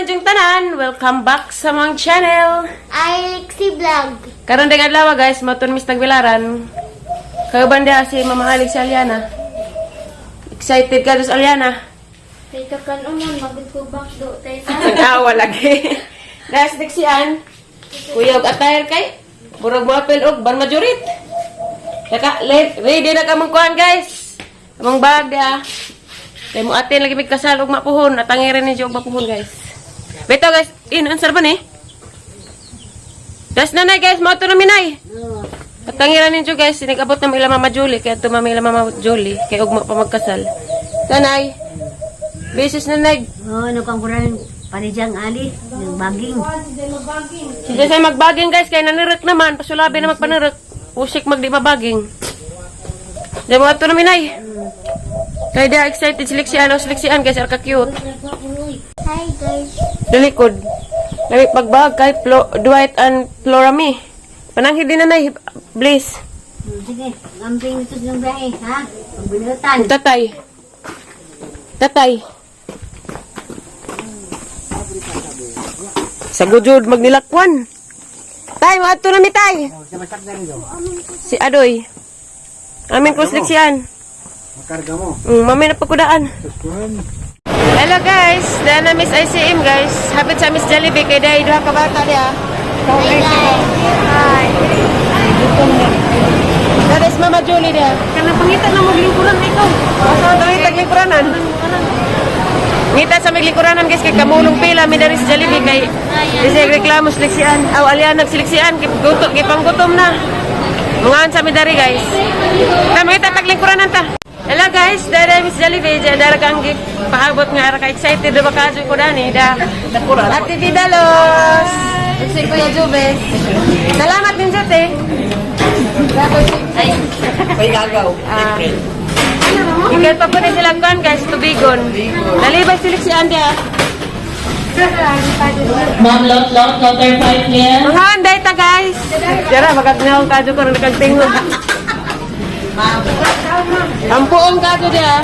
Ninyong tanan! Welcome back sa among channel! Alexi Vlog. Karon ding adlaw, guys, moton mis Tagbilaran. Kauban diha si Mama Alex, si Aliana. Excited ka sa Aliana? Dito kan umon, magutubak do tayo sa. Nag-awa lagi. Das diksian. Kuya og attire kay murag moapil og ban majorit. Naka ready na ka mong kuan, guys. Among bag diha. Kay mo atin lagi mig kasal og mapuhon, atangiran ni og mapuhon, guys. Beto, guys, in answer ba ni? Das nanay, guys, mo na minay. Atangiran ninyo, guys, nag-abot na ila Mama Julie, kaya tumami ila Mama Julie, kay ugma pa magkasal. Nanay, basis nanay. Oh, ano kang kuran panijang ali, yung baging. Si Jesse magbaging, guys, kay nanirek naman, pasulabi na magpanirek. Usik magdi mabaging. Di mo ato na minay. Kay dia excited siliksian o siliksian, guys, arka cute. Hi, guys. Dalikod. Lami pagbag kay Flo, Dwight and Florami. Pananghid din nanay, please. Sige, gamping ito sa biyahe, ha? Pagbinutan. Tatay. Tatay. Sa gujud magnilakwan. Tay, mo na mi, tay. Si Adoy. Amin ko seleksiyan. Makarga mo. Mami na pagkudaan. Hello, guys, dahil na Miss ICM, guys. Hapit sa Miss Jollibee kay dahil duha ka bata diha. Hi, guys. Hi. That is Mama Julie diha. Kana pangita na maglingkuran ikaw. Asa dali taglingkuranan? Ngita sa maglingkuranan, guys, kay kamulong pila mi diri sa Jollibee kay kasi reklamo seleksian. Aw alian nagseleksian kay gutom kay panggutom na. Mga sa mi diri, guys. Ta mangita taglingkuranan ta. Hello, guys, dara Miss Jollibee, dyan dara kang gift paabot nga ara ka excited ba kajo ko dani da. Ate Vidalos. Si Kuya Jubes. Salamat din sa te. Ay, gagaw. Ah. Ikat pa po na sila kuan, guys, tubigon. Nalibay sila si Andy ah. Ma'am, lot, lot, letter 5, please. Mga anday ta, guys. Dara makagnaw kadyo ko nakagtingog. Ampuong kadyo dia.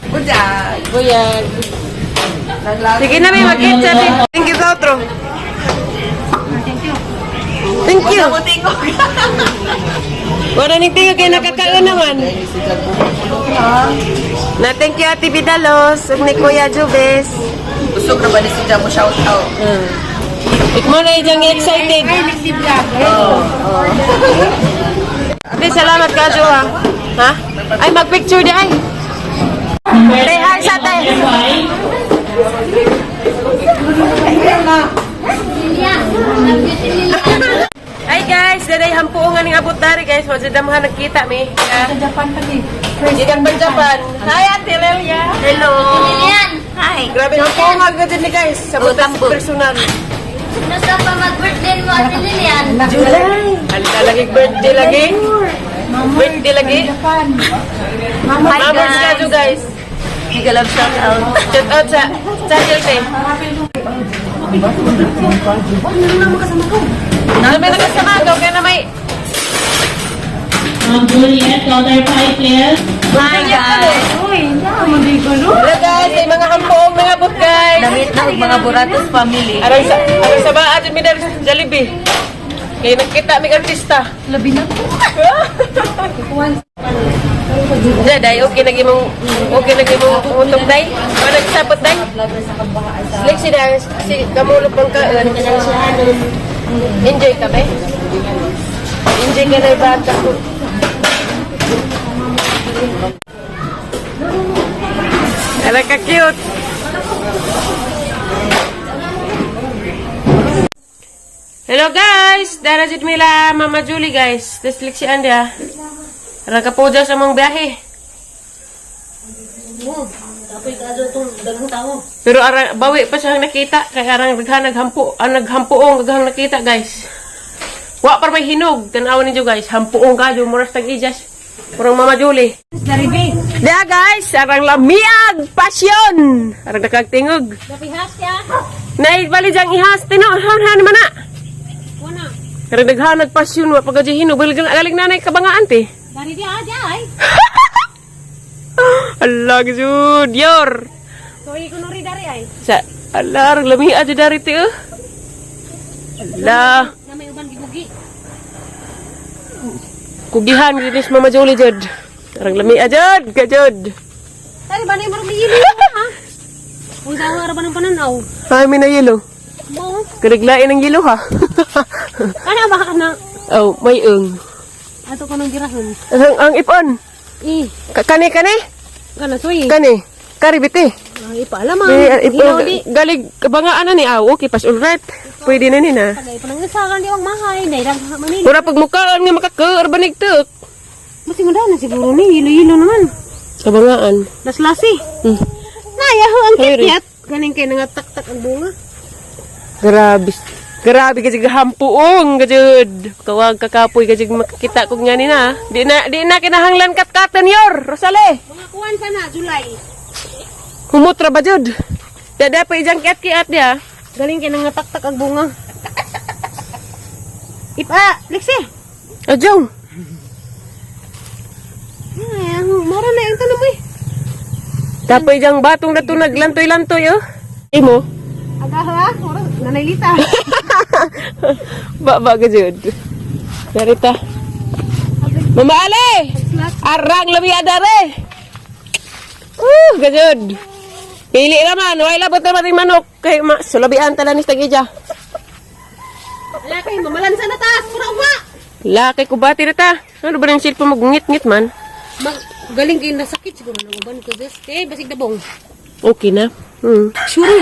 Buyag. Buyag. Sige na may mag-eat sabi. Thank you sa outro. Thank you. Wala ning tingog kay nakakaon naman. Na thank you Ate Vidalos ug ni Kuya Jubes. Busog na ba ni si Jamo shout out? Ikmo na ijang excited. Ate, salamat ka, Jo, ha. Ha? Ay, mag-picture di ay. Te, hi sa te. Ay guys, daday hampuong nga ning abot dari, guys. Wa jud damhan nagkita mi. Sa Japan pa ni. Gikan pa Japan. Hi, Ate Lelia. Hello. Lilian. Hi. Grabe hampuong nga gud ni, guys. Sa butas personal. Nasa pa mag-birthday mo, Ate Lilian. July. Alta lagi birthday lagi. Birthday lagi. Mama guys. Guys. Mega love shout out. Shout out sa channel te. Na may nakasamagaw kaya na may Ma'am Juliet, letter 5, please. Hi, guys. Hello, guys, may mga hampoong mga abot, guys. Namit na og mga Buratos family. Aray sa ba atin mi dari sa Jollibee. Kay nagkita mig artista. Labi na po. Diya, day, okay na imong utok, day. Wala nagsapot, day. Lexi, day, si kamulog pang ka, enjoy ka ba? Enjoy ka na bata ko. Ala ka cute. Hello, guys! Dara jud mila Mama Julie, guys. Tas Lexi anda. Ara ka po sa among biyahe. Pero ara bawi pa siya nakita kay arang daghan naghampo, ang naghampoong daghang nakita, guys. Wa pa may hinog, tan-awan ninyo, guys, hampoong kadyo muras tag ijas. Murang Mama Julie. Dia, guys, arang lamiag pasyon. Arang nakagtingog. Nay bali jang ihas tino han han man na. Pero daghan nagpasyon wa pagka hinog galing galing nanay kabangaan te. Dari di aja ay. Allah jud yor. Soy ko nuri dari ay. Sa Ala, arang lami aja dari ti eh. Ala. Na may uban gigugi. Kugihan gid ni Mama Jolie jud. Arang lami ajud, gajud. Tari ba na yung marang yelo ha? Ang dawa ra ba ng pananaw? Ay, may na yelo. Mo. Kariglain ang yelo ha. Kana ba ka na? Oh, may ung. Ato ko nang girahon. Ang ipon. Eh, Kani kani? kana soy. Kani. Karibiti. Ay, paalam ah. Di, Hilaw di. galig kabangaan na ni ah, okay pas all right. Pwede na ni na. Tagay pa nang isa kan di wang mahay, dahil ang Manila. Mura pag mukaan nga makakaar banig tuk. Masing na siguro ni, hilo-hilo naman. Kabangaan. Laslasi. Nayaho ang kityat. Ganing kay nangataktak ang bunga. Grabe. Grabe kasi hampuong gajud. Kawag kakapoy kasi makakita kog nga ni na. Di na kinahanglan katkatan yor, Rosale. Mga kuwan pa na, July. Humutra ba jud? Dada pa ijang kiat-kiat dia. Galing kay nangataktak ang bunga. Ipa, Lexi. Adjong. Ay, mura na yung tanong mo eh. Tapoy ijang batong na tunag lantoy-lantoy oh. Imo. Aga ha, mura, nanaylita. Ba ba gajud. Darita. Mama Ale! Arang labi adare. Gajud. Pili naman, way labot naman yung manok kay ma sulabian tala ni tagija. Wala kay mamalansa na taas, mura uma. Laki ko bati na ta. Ano ba ng silpo magngit-ngit man? Mag, galing kay nasakit siguro ng uban ko this. Eh, basig dabong. Okay na. Sure.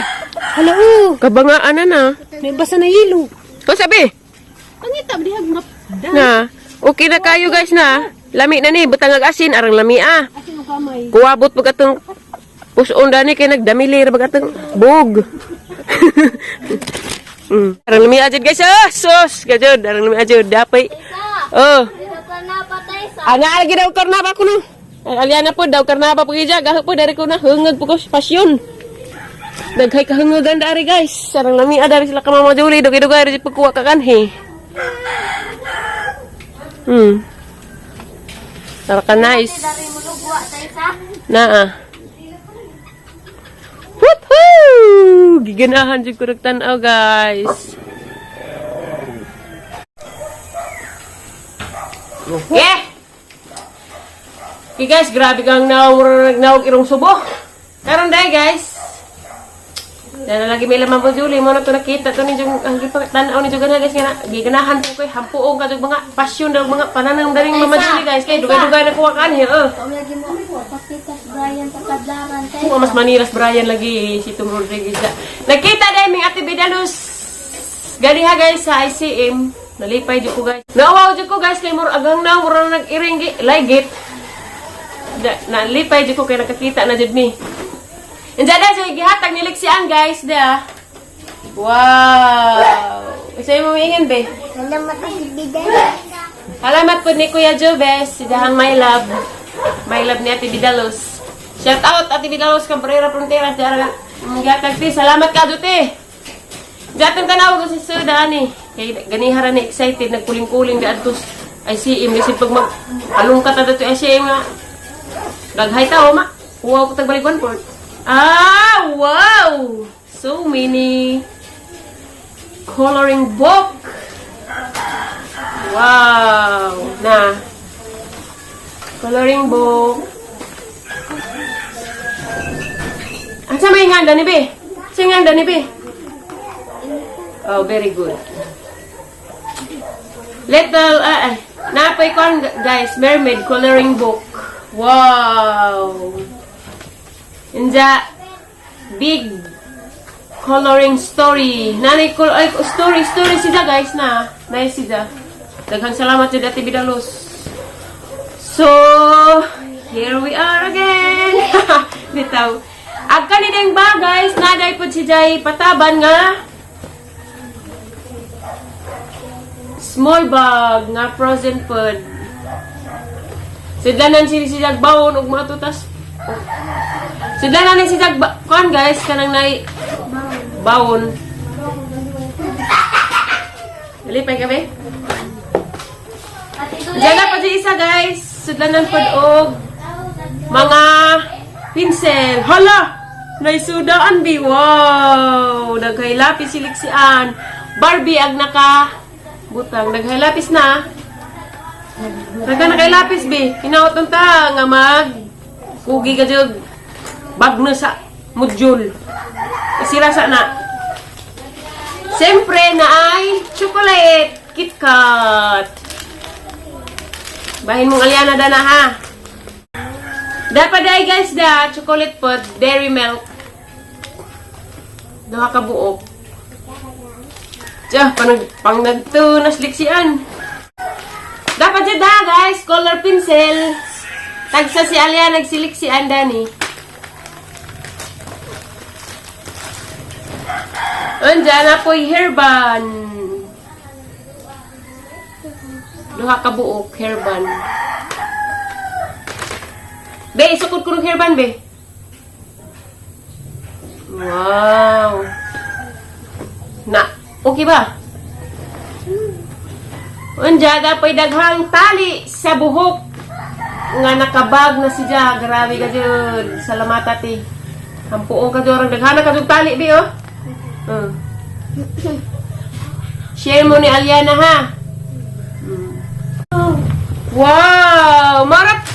Hala oh, Kabangaan na na. may basa na hilo. O sabi, Pangita dihag map. na. Okay na kayo guys na. Lami na ni, butang ag asin, arang lami ah. Asin og kamay. Kuwabot pag atong puson dani kay nagdamilir pag atong bug. Arang lami ajud guys. Ah, sus, gajud, arang lami ajud dapay. Oh. Dito ka na patay sa. Ana lagi daw karnaba ko no. Ang Aliana po daw karnaba po ija gaho po dari ko na hungag po ko pasyon. Daghay kahungagan dari guys. Sarang lami dari sila ka Mama Julie dugay-dugay ri pagkuha ka kanhi. Tara ka nice. Dari mo lugwa tayo sa. Naa. Woohoo! Giganahan jud ko nagtan-aw guys. Yeah! Okay guys, grabe kang naog naog irong subo. Karon dai guys. Dahil lagi may lamang po Julie, mo na to nakita to ninyo ang gipatan-aw ninyo gana guys nga giganahan po kay hampuong kadtong mga pasyon daw mga pananang daring Mama Julie guys kay dugay-dugay na kuha kanhi eh. Kung lagi mo pakita si Brian sa kadlaran tayo. Kung mas Manilas Brian lagi si Tom Rodriguez. Nakita dahil ming Ate Bedalus. Ganiha guys sa ICM. Nalipay jud ko guys. Naawaw jud ko guys kay mura agang na mura na nag-iring ligit. Nalipay jud ko kay nakakita na jud mi. Inja na siya gihatag ni Lexian guys da. Wow. Isa mo miingin be. Salamat si Bidan. Salamat po ni Kuya Joves, si Dahang My Love. My Love ni Ate Bidalos. Shout out Ate Bidalos, Cabrera Fronteras, Dara. Mga ti, salamat ka te. Jatong tanaw ko si Suda ani. Kay ganihara ni excited nagkuling-kuling di adtos ICM lisod pag mag alungkat na dato ICM nga. Daghay tao ma. Wow ko tagbalik one port. Ah, wow! So many coloring book. Wow! Na. Coloring book. Asa may nganda ni be? Sa nganda ni be? Oh, very good. Little, napay kon guys, mermaid coloring book. Wow! Inja, big coloring story. Nanay ko ay story story sila guys na. Nice sila. Daghang salamat jud Ate Bidalos. So, here we are again. Bitaw. Ag kanideng ba guys, naday pud si Jai pataban nga small bag nga frozen food. Sidlanan si Jag bawon og mga tutas. Sidlanan ni si Jag kuan guys kanang nay bawon. Dali pa ka be. Ate Dulay. Diyan na pa di isa guys. Sudlanan pod og mga pinsel. Hala! Naisudaan bi. Wow! Daghay lapis siliksian. Barbie ag naka butang daghay lapis na. Nagka nakay lapis bi. Hinaot ta nga mag kugi ka jud bagno sa module. Sira sa na. Siyempre na ay chocolate KitKat. Bahin mong Aliana dana ha. Dapat ay guys da chocolate pot, Dairy Milk. Duha ka buok. Tiya, panag pang nagto nasliksian. Dapat siya da guys, color pencil. Tagsa si Alia nagsiliksian dani. Andiyan na po'y hairband. Duha ka buok hairband. Be, isukod ko ng hairband, be. Wow. Na, okay ba? Unja, dapoy daghang tali sa buhok nga nakabag na si Ja. Grabe ka jud. Salamat ate. Hampuong ka jud. Daghana ka jud tali, be, oh. Share mo ni Aliana, ha? Wow! Marat!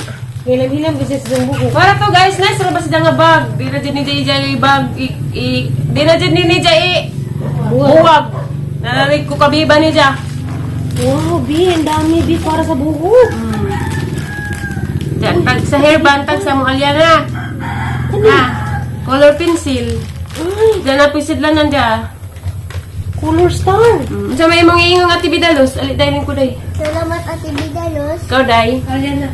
Hilam-hilam kasi sa buhok. Para to guys, nice ra ba sila nga bag? Di na dyan ni Jai Jai bag. Di na dyan ni Jai buwag. Nanarig ko kabiba ni Ja. Wow, Bi. Ang dami, Bi. Para sa buhok. Diyan, tag sa hairband, tag sa mong Aliana. Ha? Color pencil. Ay, Diyan na pisidlan nandiya. Color star. Sa may imong iingong Ate Bidalos, ali dahil ko day. Salamat, Ate Bidalos. Ikaw day. Aliana.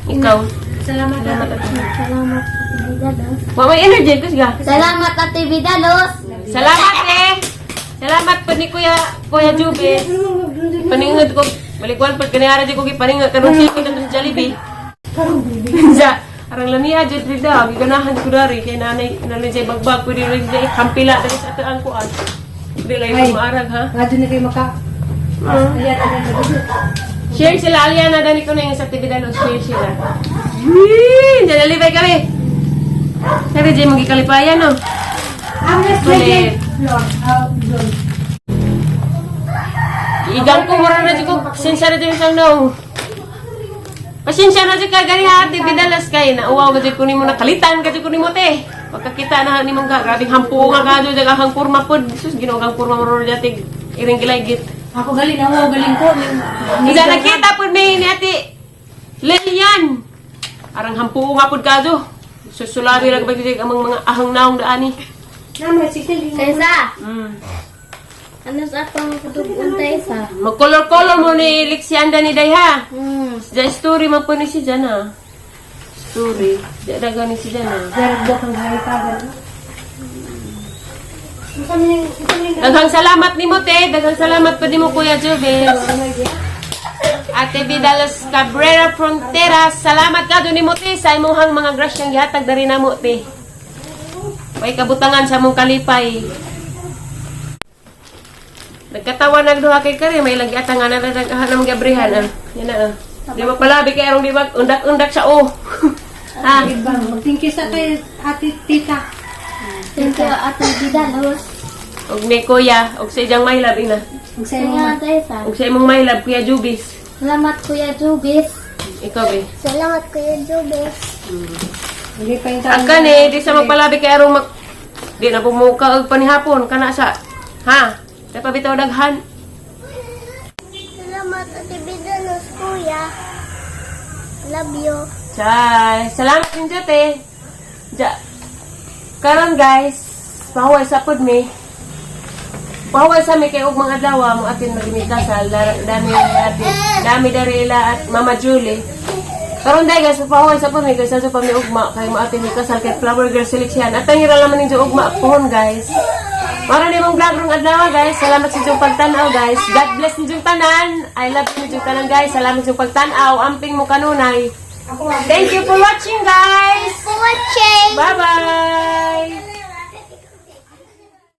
Ikaw. Salamat. Salamat Ate. Salamat, Ate Bidalos. Wa may energy ko siya. Salamat, Ate Bidalos. Salamat eh. Salamat po ni Kuya Jubes. Paningod ko, balikwan pag kanihara di ko gipaningot karong sige nandun sa Jollibee. Sa arang lamiha jud rida, giganahan ko dari kay nanay nanay jay bagbag pwede rin jay kampila dali sa atoang kuan. Di lang yung maarag ha. Nga doon na kayo maka. Aliana, Aliana. Share sila Aliana dani ko na yung sa TV dalo, share sila. Yee, Jollibee kami. Sabi jay magikalipayan no. Ang next Ulit. legend. Floor. Ah, doon. Igang ko mura na jud ko pasensya na jud sang naong. Pasensya na jud ka gani ha, Ate Bidalas kay nauwaw ba jud ko nimo nakalitan ka jud ko nimo te. Pagkakita na nimo ka grabing hampo nga ka jud ang kurma pod. Sus Ginoo kang kurma mura jud iring gilaygit. Ako galing, ako galing ko. Isa nakita pod ni Ate Lilian. Arang hampo nga pod ka jud. Susulabi ra ba jud ang mga ahang naong daani. Nama, sige. Tessa, ano sa pang kutugon, Tessa? Magkolor-kolor mo ni Lixianda ni Day ha. Sa story man po ni si Jana. Story. Di daga ni si Jana. Darag kang hari pa. Ganun. Daghang salamat nimo te, daghang salamat pa nimo Kuya Jubel. Ate Vidalos Cabrera Frontera, salamat ka nimo te sa imong mga grasyang gihatag dari namo te. Way kabutangan sa mong kalipay. Nagkatawa nagduha kay kare may lagi atang nga na nang gabrihan ah. Yan na ah. Di ba palabi kay arong di ba undak-undak siya oh. Ha. Thank you sa kay Ate Tita. Thank you, Ate Bidalos. Og ni Kuya, og sa iyang my love ina. Ang sayo Salamat, Tessa. Og sa imong my love Kuya Jubis. Salamat, Kuya Jubis. Ikaw be. Salamat, Kuya Jubis. Hindi pa yung tao. Agkan eh, di sa magpalabi kay arong mag di na pumuka og panihapon kana sa ha. Dapat bitaw daghan. Salamat, Ate Bidalos, Kuya. Love you. Chay, salamat din te. Ja. Karon guys, pahuway sa pud mi. Pahuway sa mi kay og mga adlaw mo atin magimig kasal, dami ate, dami dari ila at Mama Julie. Karon dai guys, pahuway sa pud mi kay sa pa mi ugma kay mo atin mi kasal kay Flower Girl Selection. At ang hira laman ninyo ugma pohon guys. Para ni mong vlog rong adlaw guys. Salamat sa inyong pagtan-aw guys. God bless ninyong tanan. I love you ninyong tanan guys. Salamat sa inyong pagtan-aw. Amping mo kanunay. Thank you for watching guys. For watching! Bye-bye.